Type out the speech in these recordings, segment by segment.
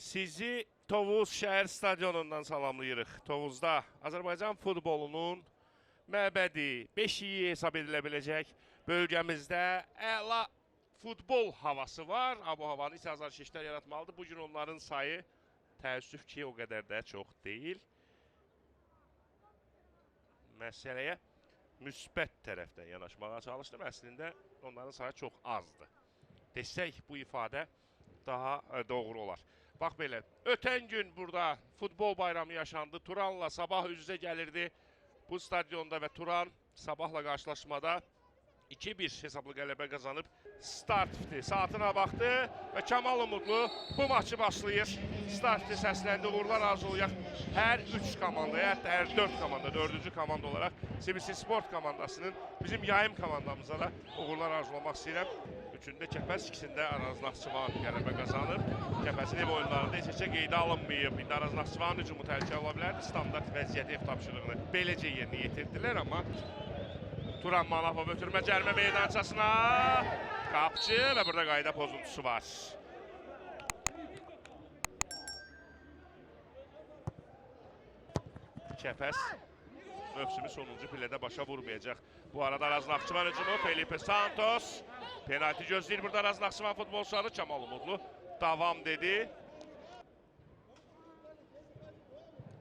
Sizi Tovuz şəhər stadionundan salamlayırıq. Tovuzda Azərbaycan futbolunun məbədi, beşiyi hesab edilə biləcək bölgəmizdə əla futbol havası var. Bu havanı isə azarkeşlər yaratmalıdır. Bu gün onların sayı təəssüf ki, o qədər də çox deyil. Məsələyə müsbət tərəfdən yanaşmağa çalışdım. Əslində onların sayı çox azdır. Desək bu ifadə daha doğru olar. Bax belə, ötən gün burada futbol bayramı yaşandı. Turanla Sabah üz-üzə gəlirdi bu stadionda və Turan Sabahla qarşılaşmada 2-1 hesablı qələbə qazanıb. Start fiti saatına baxdı və Kamal Umudlu bu maçı başlayır. Start fiti səsləndi, uğurlar arzulayaq hər 3 komandaya, hətta hər 4 komanda, 4-cü komanda olaraq CBC Sport komandasının bizim yayım komandamıza da uğurlar arzulamaq istəyirəm. Üçündə Kəpəz, ikisində Araz Naxçıvan qələbə qazanıb. Kəpəzin ev oyunlarında heç heç qeydə alınmayıb. İndi Araz Naxçıvanın hücumu təhlükəli ola bilərdi. Standart vəziyyəti ev tapşırığını beləcə yerinə yetirdilər, amma Turan Manapov ötürmə cərmə meydançasına. Qapçı və burada qayda pozuntusu var. Kəpəz mövsümü sonuncu pillədə başa vurmayacaq. Bu arada Araz Naxçıvan hücumu Felipe Santos. Penalti gözləyir burada Araz Naxçıvan futbolçuları. Kamal Umudlu davam dedi.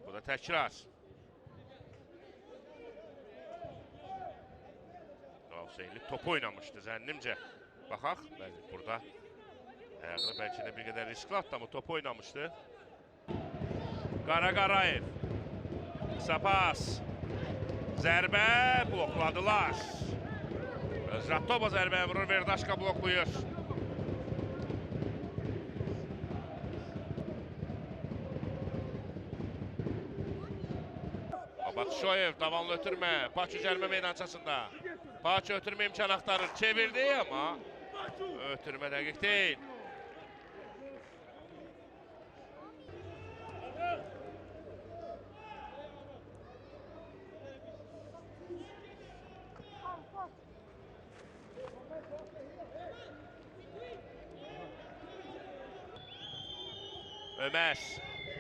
Bu da təkrar. Hüseynli topu oynamışdı zənnimcə. Baxaq, bəli, burada ayağını bəlkə də bir qədər riskli atdı, amma topu oynamışdı. Qara Qarayev. Qısa pas. Zərbə blokladılar. Özrat topa zərbəyə vurur, Verdaşka bloklayır. Bakşoyev davanlı ötürmə, Paçu cərmə meydançasında. Paçu ötürmə imkanı axtarır, çevirdi amma ötürmə dəqiq deyil. Ömər,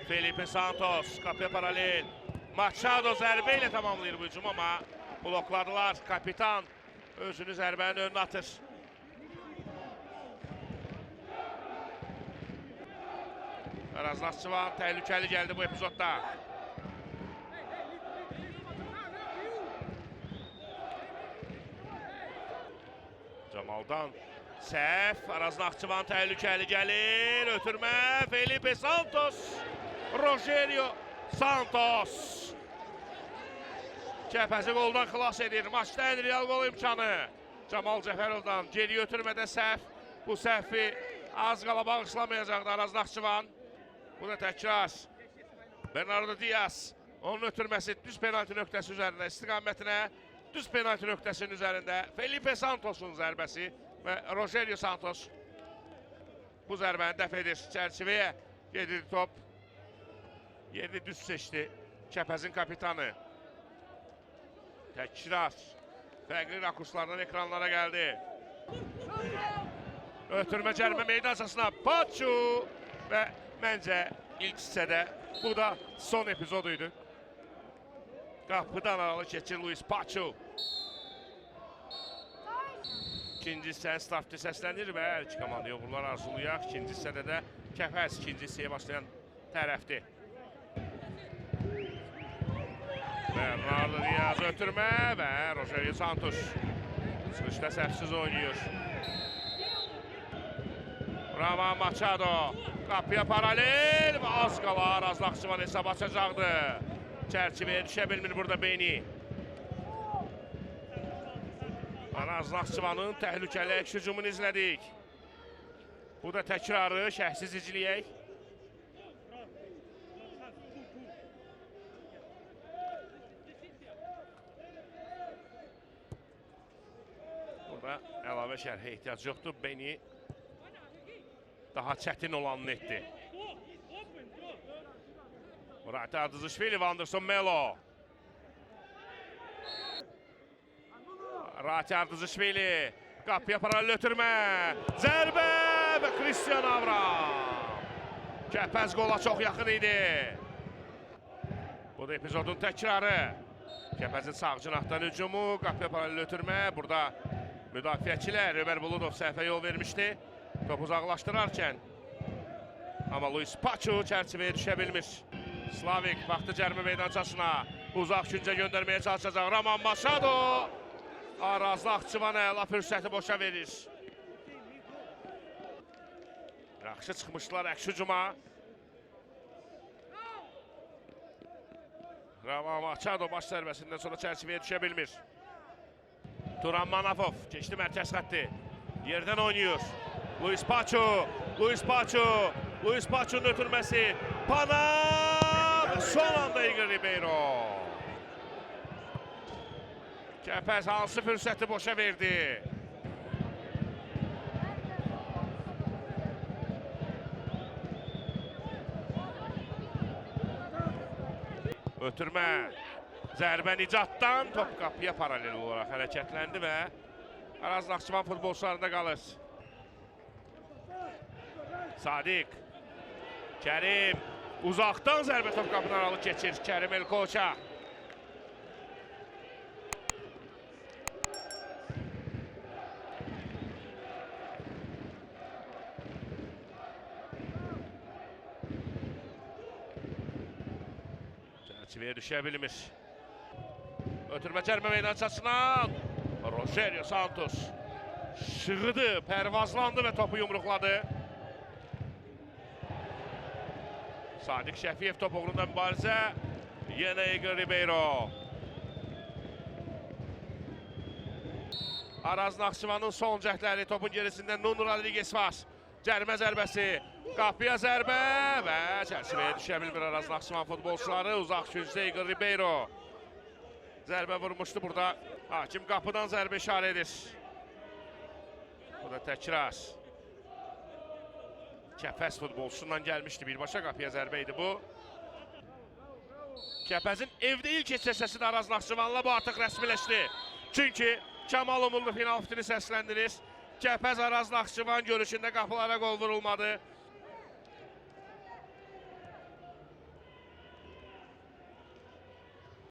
Felipe Santos qapıya paralel. Machado zərbə ilə tamamlayır bu hücumu, amma blokladılar. Kapitan özünü zərbənin önünə atır. Araz Naxçıvan təhlükəli gəldi bu epizodda. Camaldan səhv. Araz Naxçıvan təhlükəli gəlir. Ötürmə Felipe Santos. Rogerio Santos. Kəpəzi qoldan xilas edir. Maçda ən real qol imkanı. Camal Cəfərovdan geri ötürmədə səhv. Bu səhvi az qala bağışlamayacaqdı Araz Naxçıvan. Bu da təkrar. Bernardo Diaz. Onun ötürməsi düz penalti nöqtəsi üzərində istiqamətinə. Düz penalti nöqtəsinin üzərində Felipe Santos'un zərbəsi və Rogerio Santos bu zərbəni dəf edir. Çərçivəyə gedir top. Yerini düz seçdi Kəpəzin kapitanı. Təkrar. Fərqli rakurslardan ekranlara gəldi. Ötürmə cərmə meydançasına Paçu və məncə ilk hissədə bu da son epizod idi. Qapıdan aralı keçir Luis Paçu. İkinci hissə startı səslənir və hər iki komandaya uğurlar arzulayaq. İkinci hissədə də Kəpəz ikinci hissəyə başlayan tərəfdir. Bernardo Diaz ötürmə və Rogerio Santos çıxışda səhvsiz oynayır. Raman Machado qapıya paralel və az qala Araz Naxçıvan hesab açacaqdı. Çərçivəyə düşə bilmir burada Beyni. Araz Naxçıvanın təhlükəli əks hücumunu izlədik. Bu da təkrarı, şərhsiz izləyək. Burada əlavə şərhə ehtiyac yoxdur. Beni daha çətin olanını etdi. Murat Ardızışvili, Wanderson Melo. Rati Ardızışvili. Qapıya paralel ötürmə. Zərbə və Christian Avram. Kəpəz qola çox yaxın idi. Bu da epizodun təkrarı. Kəpəzin sağ cinahdan hücumu, qapıya paralel ötürmə. Burada müdafiəçilər Ömər Buludov səhvə yol vermişdi. Topu uzaqlaşdırarkən. Amma Luis Paçu çərçivəyə düşə bilmir. Slavik baxdı cərmə meydançasına. Uzaq küncə göndərməyə çalışacaq. Roman Maşado. Araz Naxçıvan əla fürsəti boşa verir. Yaxşı çıxmışlar əks hücuma. Roman Maşado baş zərbəsindən sonra çərçivəyə düşə bilmir. Turan Manafov keçdi mərkəz xətti. Yerdən oynayır. Luis Paçu, Luis Paçu, Luis Paçu'nun ötürməsi. Pana və son anda Igor Ribeiro. Kəpəz hansı fürsəti boşa verdi? Ötürmə. Zərbə Nicatdan top qapıya paralel olaraq hərəkətləndi və Araz Naxçıvan futbolçularında qalır. Sadiq. Kərim. Uzaqdan zərbə top qapıdan aralı keçir. Kərim Elkoça. Çərçivəyə düşə bilmir. Ötürmə cərmə meydançasına. Rogerio Santos şığıdı, pərvazlandı və topu yumruqladı. Sadiq Şəfiyev top uğrunda mübarizə. Yenə Igor Ribeiro. Araz Naxçıvanın son cəhdləri topun gerisində Nuno Rodrigues var. Cərmə zərbəsi, qapıya zərbə və çərçivəyə düşə bilmir Araz Naxçıvan futbolçuları. Uzaq küncdə Igor Ribeiro zərbə vurmuşdu burada. Hakim qapıdan zərbə işarə edir. Bu da təkrar. Kəpəz futbolçusundan gəlmişdi. Birbaşa qapıya zərbə idi bu. Kəpəzin evdə ilk hissəsi də Araz Naxçıvanla bu artıq rəsmiləşdi. Çünki Kamal Umurlu final fitini səsləndirir. Kəpəz Araz Naxçıvan görüşündə qapılara qol vurulmadı.